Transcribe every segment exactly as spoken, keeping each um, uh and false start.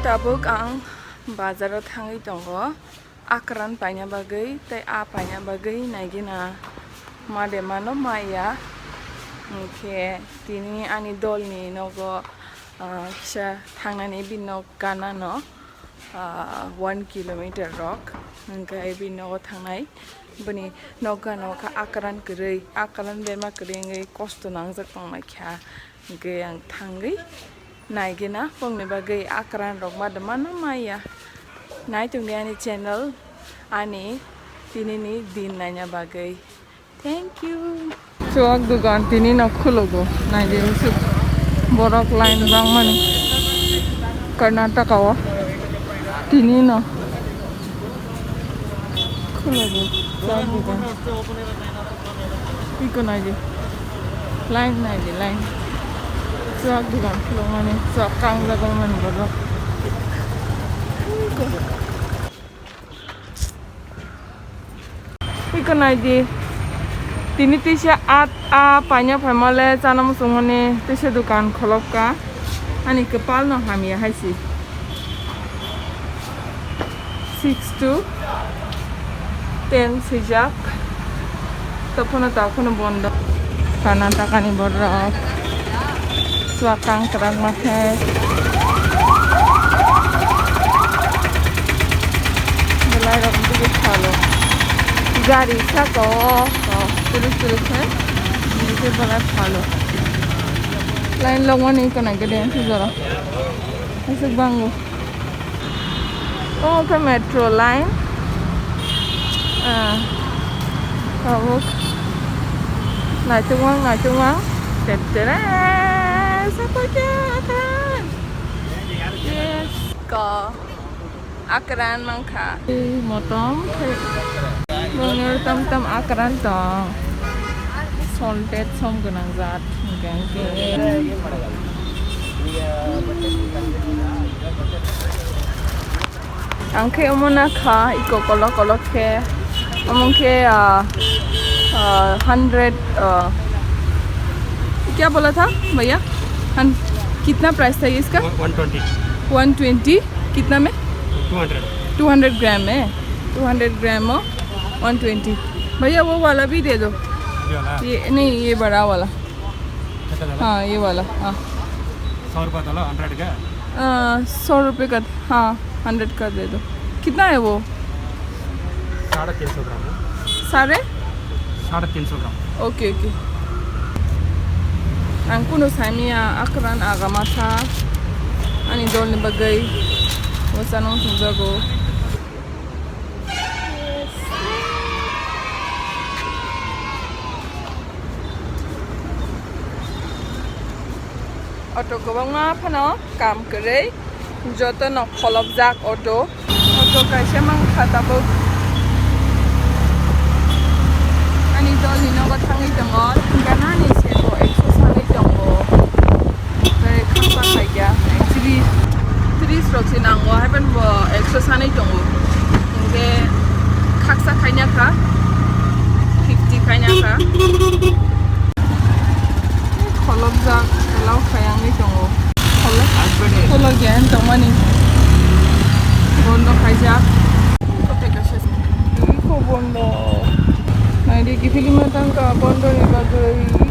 Tabuk ang bazaro thangwi tongo. Akran paina bagwi tei a paina bagwi naigina ma de mano ma ya. Hwnkhe tini ani dolni nogo, ah, kisa thangnani bini nok ganano, ah, one kilometer rok. Hwnkhe bini nogo thangnai bini nok gana kha akran kwrwi, akran berma kwrwi wngwi kosto nangjak tonglaikha. Hwnkhe ang thangwi naigena bongni bagwi akran rok ma de mano ma ya. Nai tongdi ani channel, ani tinini din naina bagwi. Thank you. Chuak dukan tini no khulogo. Naidi usuk borok line bangmani Karnataka o. Tini no khulogo chuak dukan. Iko naidi. Line naidi, line. Chuak dukan khulokmani, chuak kangjak mani borok. Iko. Iko naidi. Tini tisa at a paina phaimale chana muchungmani tisa dukan kholopka. Ani kwpal no hamya hai si. Six to ten swijak. Tokphano tokphano bondo. Karnataka ni borok. Swkang kwrak ma khe. Belai rok tigi phalo. Gari saka o, o, tulis tulis khe. Bini khe belai phalo. Line logmani iko nai gede ang sujaro. Aswk bango. Omo khe metro line. Ah, tabuk. Naitukmang, naitukmang. Tetere. Sakoja akran. Yes. Ko. Akran mangkha. Motom. Bongni tam tam akran tong. Salted som gwnang jat. Hwnkhe hwnkhe. Ang khe omo na kha, iko kolok kolok khe. Omo khe, ah, ah, hundred, ah, क्या बोला था भैया? हन-, कितना प्राइस था ये इसका? One twenty. One twenty? कितना में? Two hundred. Two hundred ग्राम में? Two hundred ग्राम हो, one twenty। भैया, वो वाला भी दे दो। ये वाला? ये, नहीं, ये बड़ा वाला। कितना वाला? हाँ, ये वाला, हाँ। सौ रुपया था ना, हंड्रेड का? अ, सौ रुपये का, हाँ, हंड्रेड का दे दो। कितना है वो? साढ़े तीन सौ ग्राम है। साढ़े? साढ़े तीन सौ gram. Okay, okay. Ang kunu saimia akran agama tha ani dolni bagwi o chanang thungjago. Auto kwbangma phano kam kwrwi, jotono kholopjak auto. Auto kaisa mankha tabuk. Ani dolni nogo thangwi tongo, ganani sego ekso sanwi tongo. Tei khaksa khaikya, tris, tris rok se nango, haiphano bo ekso sanwi tongo. Hinkhe khaksa khaina kha, fifty khaina kha. Kholopjak, allow khaiyangwi tongo. Kholop-, kholopya tongmani. Bondo khaijak. Iko bondo. Naidi kiphilima tangka bondoni bagwi.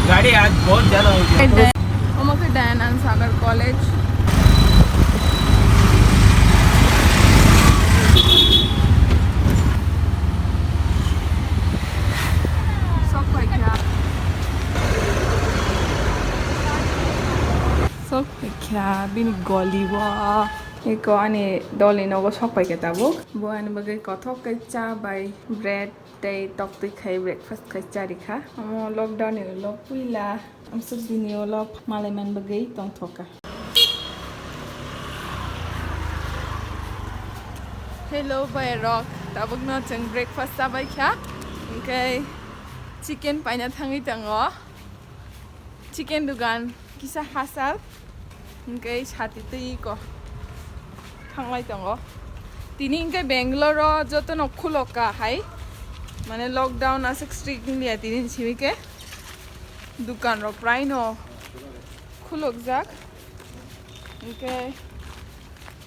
गाड़ी आज बहुत ज़्यादा हो गया। Omo khe Dayanand Sagar College. Sok paikha. Sok paikha bini goli o. Eko ani dolni nogo sok paikha tabuk. Bo ani bagwi kothok khe cha bai bread. Tei toktwi khai breakfast khai charikha. Omo lockdown ni ulo puila amsuk bini ulo malai man bagwi tongthoka. Hello bhai rok, tabukno chwng breakfast chabai kha. Hinkhe Chicken paina thangwi tongo. Chicken dugan kisa hasal. Hwnkhe sati twi ko thanglai tongo. Tini hwnkhe Bangalore o jotono khulok ka hai. Mane lockdown aswk strict wngya tini simi khe. Dukan rok prai no khulokjak. Hwnkhe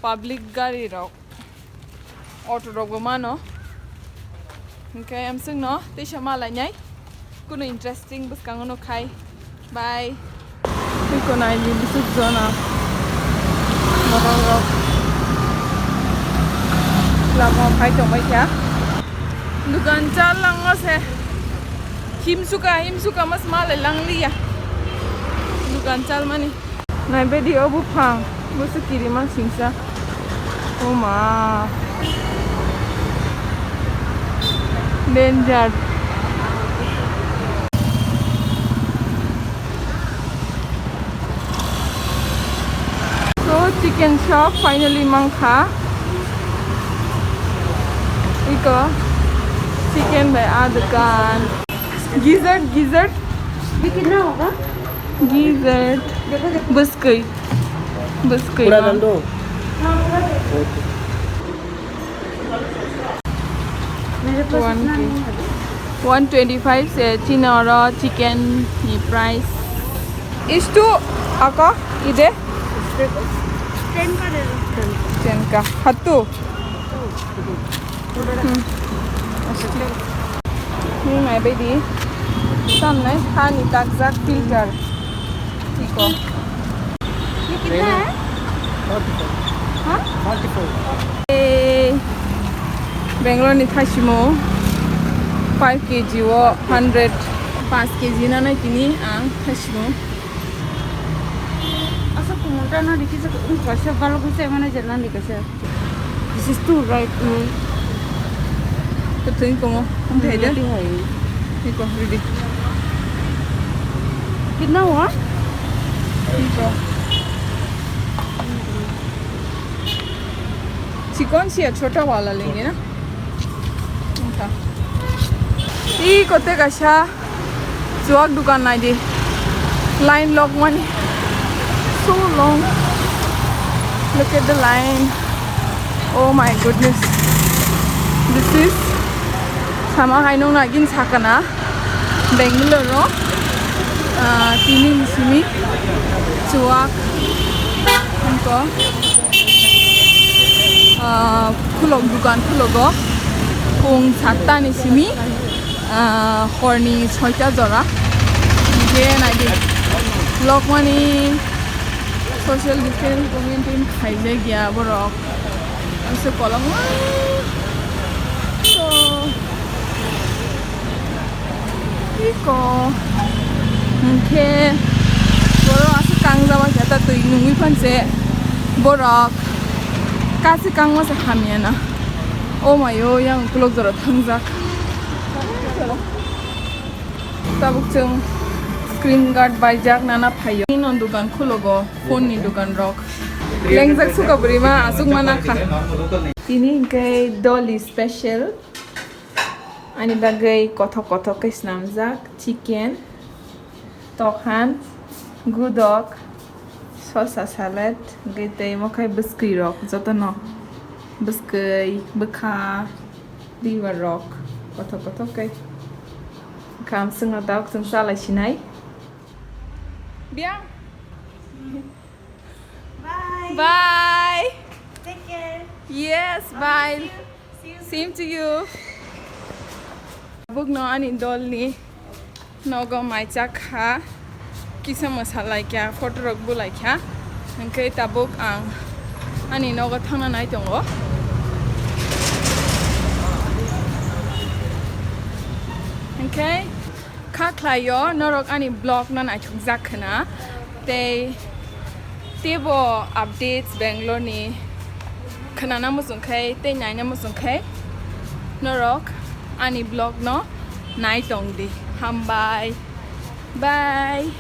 public gari rok, auto rok bo mano. Hwnkhe amswk no teisa ma lainai. Kunu interesting bwskango no khai. Bye. Tei ko nai di bwswk jona. Borok rok lama o phai tongbai kha. Dukan chal lango se. Himsuka, himsuka mas ma lai lang liya. Dukan chal mani. Nai bedi o buphang, bwswk kirima singsa. O ma. Danger. So, chicken shop finally mankha. Iko chicken bai a dukan. Gizzard, gizzard. Bikin na hoga? Gizzard. Bwskwi. Bwskwi. Pura ma. Dal do. Mere paas itna nahi hai. One twenty five se chini oro chicken ni price. Istu aka ide? Ten ka de do. Ten ka. Hatu. Hmm. Ni nai baidi. Samnai hani takjak filter. Iko. Ye kitna hai? Forty-four. Ha? Forty-four. Eh, Bangalore ni thasimo five K G o hundred. Five K G nanai tini ang thasimo. Asa kumunta na dikhi sa, um, kaisa balok bisa mana jalan di kaisa. This is too right. Hmm. Betul ini kamu. Nanti aja. Nanti hai. Ini kok, ready. Kitna hua? Ini kok. Chikon si ya, chota wala lenge na. Iko te kaisa chuak dukan nai di. Line lok mani. So long. Look at the line. Oh my goodness. This is sama hai nung nagin sakana. Bangalore ro, ah, tini ni simi chuak, hwnkhe, ah, khulok, dukan khulogo, pung satta ni simi, ah, horni soita jora, hwnkhe naidi, lokmani social distance maintain khaijak ya borok. Ang se kolokma. So, iko. Hwnkhe borok aswk kangjak bai khe ta twi nungwi phan se borok kasi kangma se hamya na. O mayo yang ukulok jora thangjak. Tabuk chwng screen guard baijak nana phaio. Ino dukan khulogo, phone ni dukan rok. Lengjak suka bwrwi ma aswk ma nakha. Tini hwnkhe doli special. Ani bagwi kothok kothok khe swnamjak chicken, tokhan, gudok, sosa salad, hwnkhe tei mokhai bwskwi rok jotono bwskwi, bwkha, liver rok kothok kothok khe. Kham swngo dok chwng chalai sinai. Biang. Bye. Bye. Take care. Yes, bye. See you. Same to you. Tabuk no ani dol ni nogo mai chakha. Kisa mwsa laikha, photo rok bo laikha. Hwnkhe tabuk ang ani nogo thangna nai tongo. Hwnkhe kha khlaio norok ani vlog no naithokjak khwna tei teibo updates Bangalore ni khwnana muchung khai tei naina muchung khai norok ani vlog no nai tong di. Hambai. Bye.